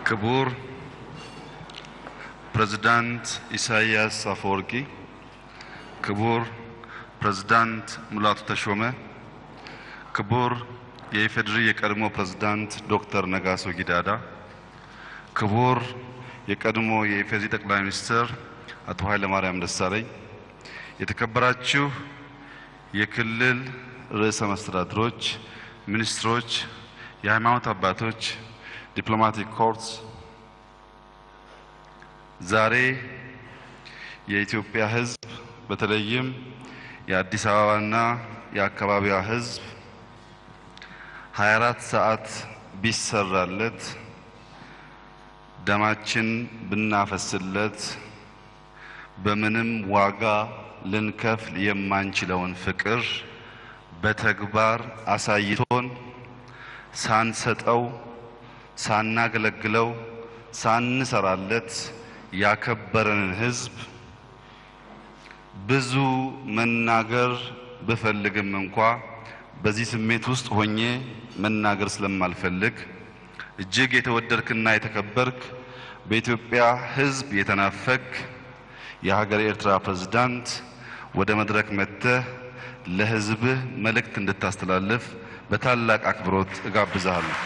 ክቡር ፕሬዝዳንት ኢሳያስ አፈወርቂ፣ ክቡር ፕሬዝዳንት ሙላቱ ተሾመ፣ ክቡር የኢፌዴሪ የቀድሞ ፕሬዝዳንት ዶክተር ነጋሶ ጊዳዳ፣ ክቡር የቀድሞ የኢፌዴሪ ጠቅላይ ሚኒስትር አቶ ኃይለማርያም ደሳለኝ፣ የተከበራችሁ የክልል ርዕሰ መስተዳድሮች፣ ሚኒስትሮች፣ የሃይማኖት አባቶች፣ ዲፕሎማቲክ ኮርስ፣ ዛሬ የኢትዮጵያ ሕዝብ በተለይም የአዲስ አበባና የአካባቢዋ ሕዝብ ሃያ አራት ሰዓት ቢሰራለት፣ ደማችን ብናፈስለት፣ በምንም ዋጋ ልንከፍል የማንችለውን ፍቅር በተግባር አሳይቶን፣ ሳንሰጠው፣ ሳናገለግለው፣ ሳንሰራለት ያከበረንን ሕዝብ ብዙ መናገር ብፈልግም እንኳ በዚህ ስሜት ውስጥ ሆኜ መናገር ስለማልፈልግ፣ እጅግ የተወደድክና የተከበርክ፣ በኢትዮጵያ ሕዝብ የተናፈክ የሀገረ ኤርትራ ፕሬዝዳንት፣ ወደ መድረክ መጥተህ ለሕዝብህ መልእክት እንድታስተላልፍ በታላቅ አክብሮት እጋብዝሃለሁ።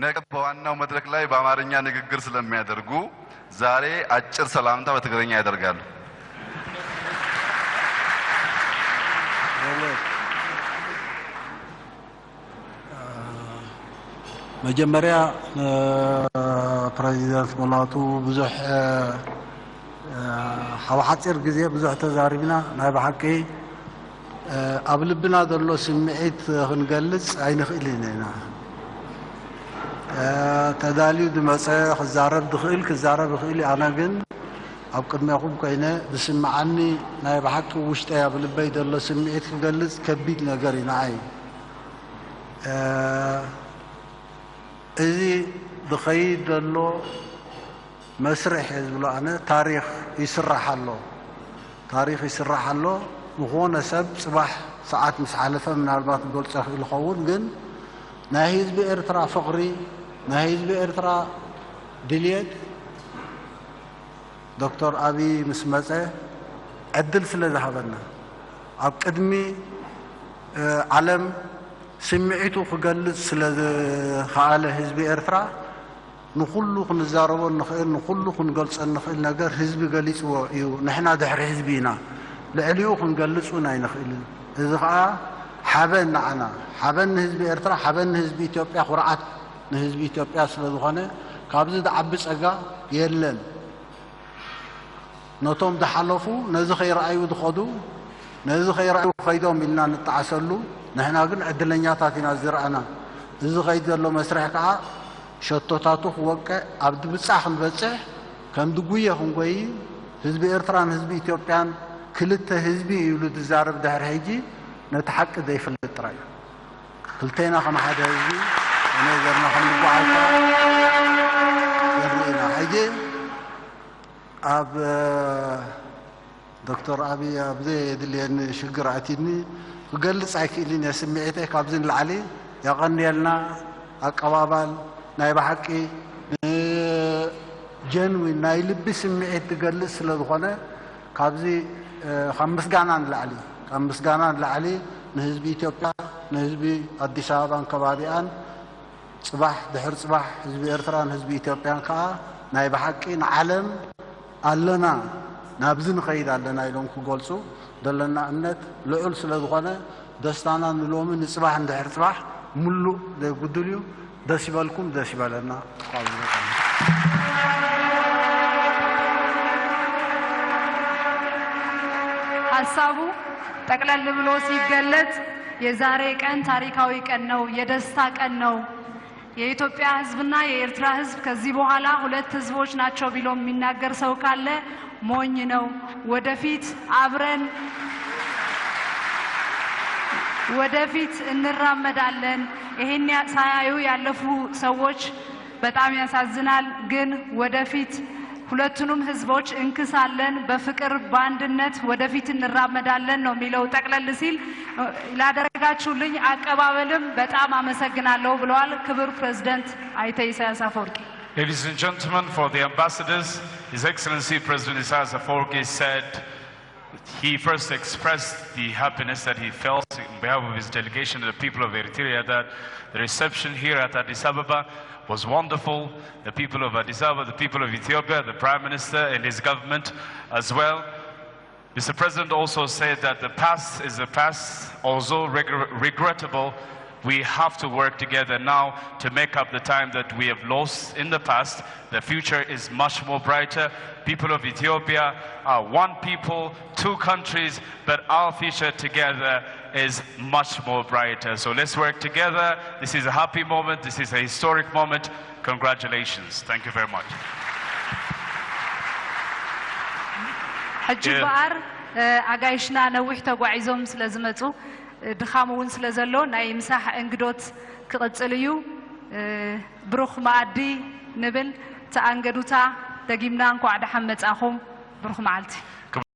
ነገ በዋናው መድረክ ላይ በአማርኛ ንግግር ስለሚያደርጉ ዛሬ አጭር ሰላምታ በትግርኛ ያደርጋሉ። መጀመርያ ንፕረዚደንት ሙላቱ ብዙሕ ኣብ ሓፂር ግዜ ብዙሕ ተዛሪብና። ናይ ብሓቂ ኣብ ልብና ዘሎ ስምዒት ክንገልፅ ኣይንኽእልን ኢና። ተዳልዩ ዝመፀ ክዛረብ ዝኽእል ክዛረብ ይኽእል እዩ። ኣነ ግን ኣብ ቅድሜኹም ኮይነ ዝስምዓኒ ናይ ብሓቂ ውሽጠይ ኣብ ልበይ ዘሎ ስምዒት ክገልፅ ከቢድ ነገር እዩ ንዓይ። እዚ ዝኸይድ ዘሎ መስርሕ እየ ዝብሎ ኣነ። ታሪኽ ይስራሕ ኣሎ፣ ታሪኽ ይስራሕ ኣሎ። ዝኾነ ሰብ ፅባሕ ሰዓት ምስ ሓለፈ ምናልባት ክገልፆ ይኽእል ይኸውን፣ ግን ናይ ህዝቢ ኤርትራ ፍቕሪ፣ ናይ ህዝቢ ኤርትራ ድልየት ዶክተር ኣብይ ምስ መጸ ዕድል ስለ ዝሃበና፣ ኣብ ቅድሚ ዓለም ስምዒቱ ክገልጽ ስለ ዝኸኣለ ህዝቢ ኤርትራ፣ ንኹሉ ክንዛረቦ እንኽእል፣ ንኹሉ ክንገልጾ እንኽእል ነገር ህዝቢ ገሊጽዎ እዩ። ንሕና ድሕሪ ህዝቢ ኢና፣ ልዕሊኡ ክንገልጽ እውን ኣይንኽእልን። እዚ ኸኣ ሓበን ንዓና፣ ሓበን ንህዝቢ ኤርትራ፣ ሓበን ንህዝቢ ኢትዮጵያ፣ ኩርዓት ንህዝቢ ኢትዮጵያ ስለ ዝኾነ፣ ካብዚ ዝዓቢ ጸጋ የለን። ነቶም ዝሓለፉ ነዚ ከይረኣዩ ዝኸዱ፣ ነዚ ከይረኣዩ ከይዶም ኢልና ንጠዓሰሉ። ንሕና ግን ዕድለኛታት ኢና ዝረኣና። እዚ ከይድ ዘሎ መስርሕ ከኣ ሸቶታቱ ክወቅዕ፣ ኣብ ድብጻ ክንበጽሕ፣ ከም ድጉየ ክንጎይ፣ ህዝቢ ኤርትራን ህዝቢ ኢትዮጵያን ክልተ ህዝቢ እዩ ኢሉ ዝዛረብ ድሕሪ ሕጂ ነቲ ሓቂ ዘይፈልጥ ጥራይ እዩ። ክልቴና ከም ሓደ ህዝቢ ተነገርና ከም ንጓዓዝ ከኣ ንርኢ ኢና። ሕጂ ኣብ ዶክተር ኣብይ ኣብ ዘየድልየኒ ሽግር ኣትዩኒ ክገልጽ ኣይክእልን እየ ስምዒተይ። ካብዚ ንላዕሊ የቐንየልና። ኣቀባባል ናይ ብሓቂ ጀንዊን ናይ ልቢ ስምዒት ዝገልጽ ስለ ዝኾነ ካብዚ ካብ ምስጋና ንላዕሊ ካብ ምስጋና ንላዕሊ ንህዝቢ ኢትዮጵያ ንህዝቢ ኣዲስ ኣበባን ከባቢኣን ጽባሕ ድሕሪ ጽባሕ ህዝቢ ኤርትራን ህዝቢ ኢትዮጵያን ከኣ ናይ ብሓቂ ንዓለም ኣለና ናብዚ ንኸይድ ኣለና ኢሎም ክገልጹ ዘለና እምነት ልዑል ስለ ዝኾነ ደስታና ንሎሚ ንጽባሕ ንድሕሪ ጽባሕ ምሉእ ዘይጉድል እዩ። ደስ ይበልኩም ደስ ይበለና። ሀሳቡ ጠቅለል ብሎ ሲገለጽ የዛሬ ቀን ታሪካዊ ቀን ነው፣ የደስታ ቀን ነው። የኢትዮጵያ ህዝብና የኤርትራ ህዝብ ከዚህ በኋላ ሁለት ህዝቦች ናቸው ብሎ የሚናገር ሰው ካለ ሞኝ ነው። ወደፊት አብረን ወደፊት እንራመዳለን። ይሄን ያ- ሳያዩ ያለፉ ሰዎች በጣም ያሳዝናል። ግን ወደፊት ሁለቱንም ህዝቦች እንክሳለን፣ በፍቅር በአንድነት ወደፊት እንራመዳለን ነው የሚለው። ጠቅለል ሲል ላደረጋችሁልኝ አቀባበልም በጣም አመሰግናለሁ ብለዋል ክቡር ፕሬዝዳንት አይተ ኢሳያስ አፈወርቂ። Ladies and gentlemen, for the ambassadors, His Excellency President Isaias Afwerki said he first expressed the happiness that he felt in behalf of his delegation and the people of Eritrea that the reception here at Addis Ababa was wonderful. The people of Addis Ababa, the people of Ethiopia, the Prime Minister and his government as well. Mister President also said that the past is the past, although regr- regrettable, we have to work together now to make up the time that we have lost in the past. The future is much more brighter. People of Ethiopia are one people, two countries, but our future together is much more brighter. So let's work together. This is a happy moment. This is a historic moment. Congratulations. Thank you very much. ሕጂ እምበኣር ኣጋይሽና ነዊሕ ተጓዒዞም ስለ ዝመፁ ድኻም እውን ስለ ዘሎ ናይ ምሳሕ እንግዶት ክቕፅል እዩ። ብሩኽ መኣዲ ንብል። ተኣንገዱታ ደጊምና እንኳዕ ደሓን መፃኹም። ብሩኽ መዓልቲ።